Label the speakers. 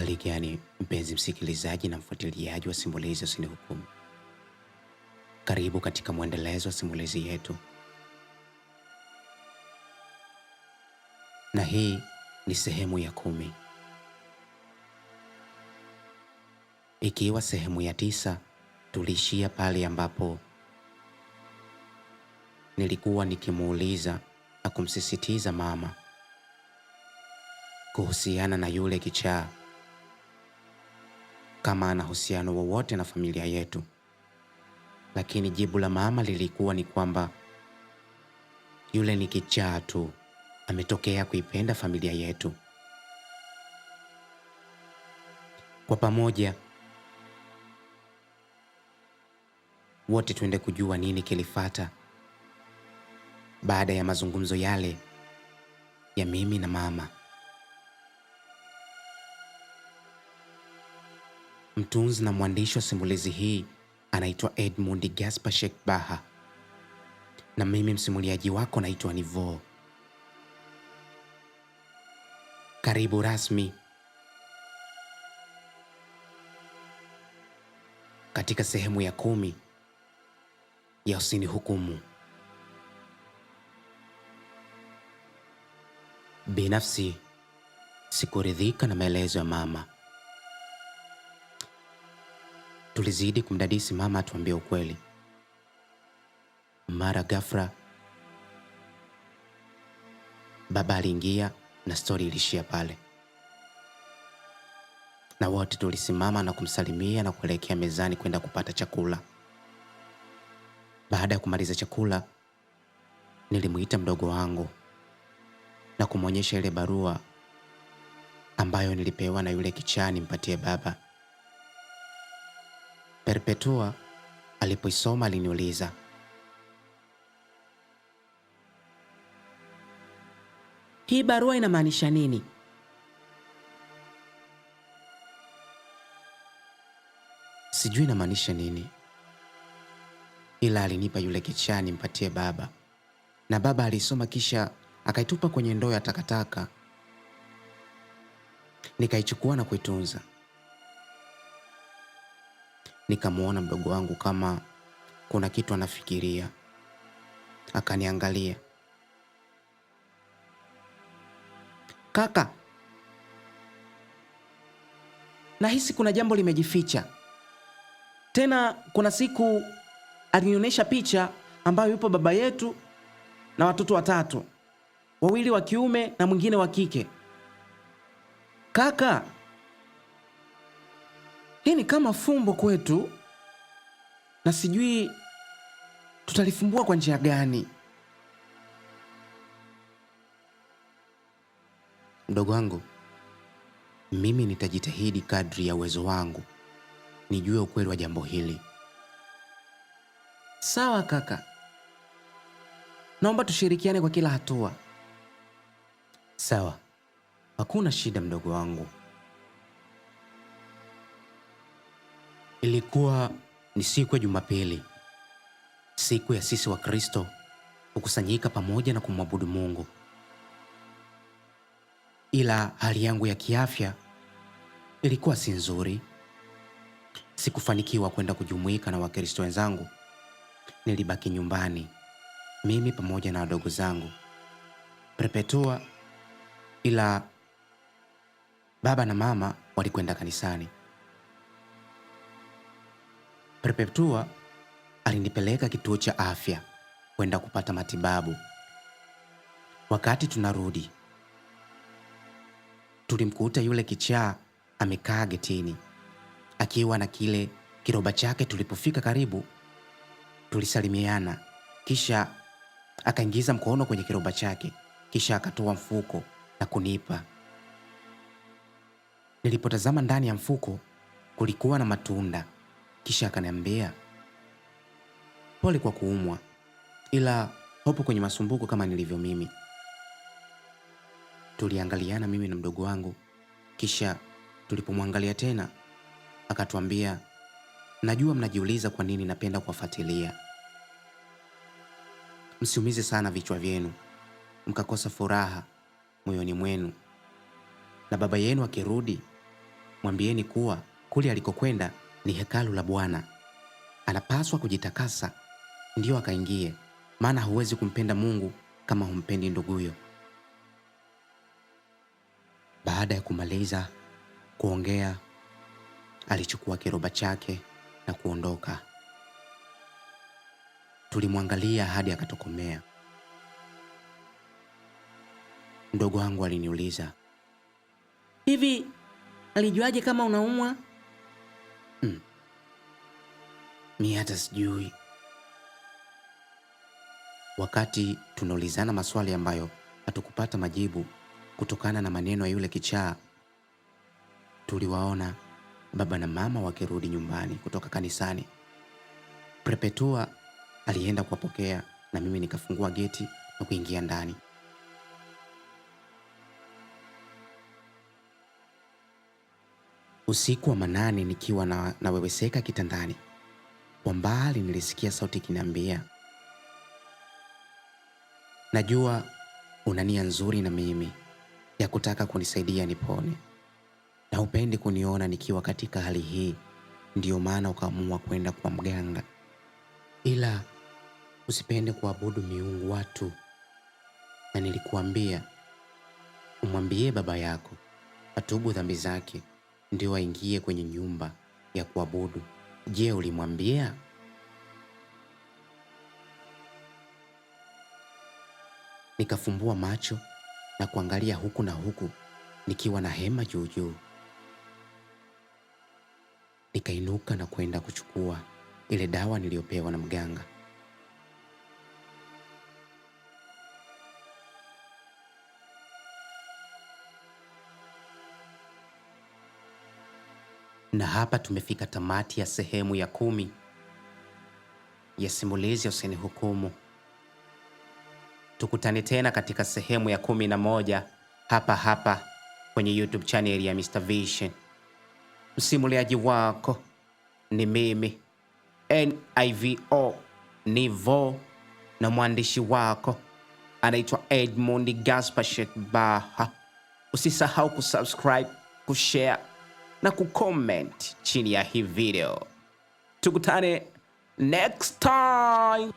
Speaker 1: Uhali gani mpenzi msikilizaji na mfuatiliaji wa simulizi Usinihukumu, karibu katika mwendelezo wa simulizi yetu, na hii ni sehemu ya 10, ikiwa sehemu ya 9 tuliishia pale ambapo nilikuwa nikimuuliza na kumsisitiza mama kuhusiana na yule kichaa, kama ana uhusiano wowote na familia yetu. Lakini jibu la mama lilikuwa ni kwamba yule ni kichaa tu, ametokea kuipenda familia yetu. Kwa pamoja wote tuende kujua nini kilifata baada ya mazungumzo yale ya mimi na mama. Mtunzi na mwandishi wa simulizi hii anaitwa Edmund Gaspar Sheikh Baha, na mimi msimuliaji wako naitwa Nivo. Karibu rasmi katika sehemu ya 10 ya Usinihukumu. Binafsi sikuridhika na maelezo ya mama. Tulizidi kumdadisi mama atuambie ukweli. Mara ghafla baba aliingia na stori ilishia pale, na wote tulisimama na kumsalimia na kuelekea mezani kwenda kupata chakula. Baada ya kumaliza chakula, nilimuita mdogo wangu na kumwonyesha ile barua ambayo nilipewa na yule kichaa nimpatie baba. Perpetua alipoisoma aliniuliza, hii barua inamaanisha nini? Sijui inamaanisha nini, ila alinipa yule kichaa nimpatie baba, na baba alisoma kisha akaitupa kwenye ndoo ya takataka. Nikaichukua na kuitunza. Nikamwona mdogo wangu kama kuna kitu anafikiria, akaniangalia. Kaka, nahisi kuna jambo limejificha. Tena kuna siku alinionyesha picha ambayo yupo baba yetu na watoto watatu, wawili wa kiume na mwingine wa kike. Kaka, hii ni kama fumbo kwetu na sijui tutalifumbua kwa njia gani. Mdogo wangu, mimi nitajitahidi kadri ya uwezo wangu nijue ukweli wa jambo hili. Sawa kaka, naomba tushirikiane kwa kila hatua. Sawa, hakuna shida mdogo wangu. Ilikuwa ni siku ya Jumapili, siku ya sisi wa Kristo kukusanyika pamoja na kumwabudu Mungu. Ila hali yangu ya kiafya ilikuwa si nzuri. Sikufanikiwa kwenda kujumuika na Wakristo wenzangu. Nilibaki nyumbani, mimi pamoja na wadogo zangu Perpetua, ila baba na mama walikwenda kanisani. Perpetua alinipeleka kituo cha afya kwenda kupata matibabu. Wakati tunarudi, tulimkuta yule kichaa amekaa getini akiwa na kile kiroba chake. Tulipofika karibu, tulisalimiana, kisha akaingiza mkono kwenye kiroba chake, kisha akatoa mfuko na kunipa. Nilipotazama ndani ya mfuko kulikuwa na matunda. Kisha akaniambia, pole kwa kuumwa, ila hopo kwenye masumbuko kama nilivyo mimi. Tuliangaliana mimi na mdogo wangu, kisha tulipomwangalia tena akatuambia, najua mnajiuliza kwa nini napenda kuwafuatilia. Msiumize sana vichwa vyenu mkakosa furaha moyoni mwenu, na baba yenu akirudi Mwambieni kuwa kule alikokwenda ni hekalu la Bwana, anapaswa kujitakasa ndiyo akaingie, maana huwezi kumpenda Mungu kama humpendi nduguyo. Baada ya kumaliza kuongea, alichukua kiroba chake na kuondoka. Tulimwangalia hadi akatokomea. Mdogo wangu aliniuliza,
Speaker 2: hivi alijuaje kama unaumwa?
Speaker 1: Mi hata sijui. Wakati tunaulizana maswali ambayo hatukupata majibu kutokana na maneno ya yule kichaa, tuliwaona baba na mama wakirudi nyumbani kutoka kanisani. Perpetua alienda kuwapokea na mimi nikafungua geti na kuingia ndani. Usiku wa manane nikiwa naweweseka kitandani, kwa mbali nilisikia sauti ikiniambia, najua una nia nzuri na mimi ya kutaka kunisaidia nipone, na hupendi kuniona nikiwa katika hali hii, ndiyo maana ukaamua kwenda kwa mganga, ila usipende kuabudu miungu watu, na nilikuambia umwambie baba yako atubu dhambi zake ndio aingie kwenye nyumba ya kuabudu. Je, ulimwambia? Nikafumbua macho na kuangalia huku na huku nikiwa na hema juu juu. Nikainuka na kwenda kuchukua ile dawa niliyopewa na mganga. Na hapa tumefika tamati ya sehemu ya 10 ya simulizi ya Usinihukumu. Tukutane tena katika sehemu ya 11 hapa hapa kwenye YouTube channel ya Mr. Vision. Msimuliaji wako ni mimi Nivo Nivo, na mwandishi wako anaitwa Edmund Gaspar Baha. Usisahau kusubscribe, kushare na kucomment chini ya hii video. Tukutane next time.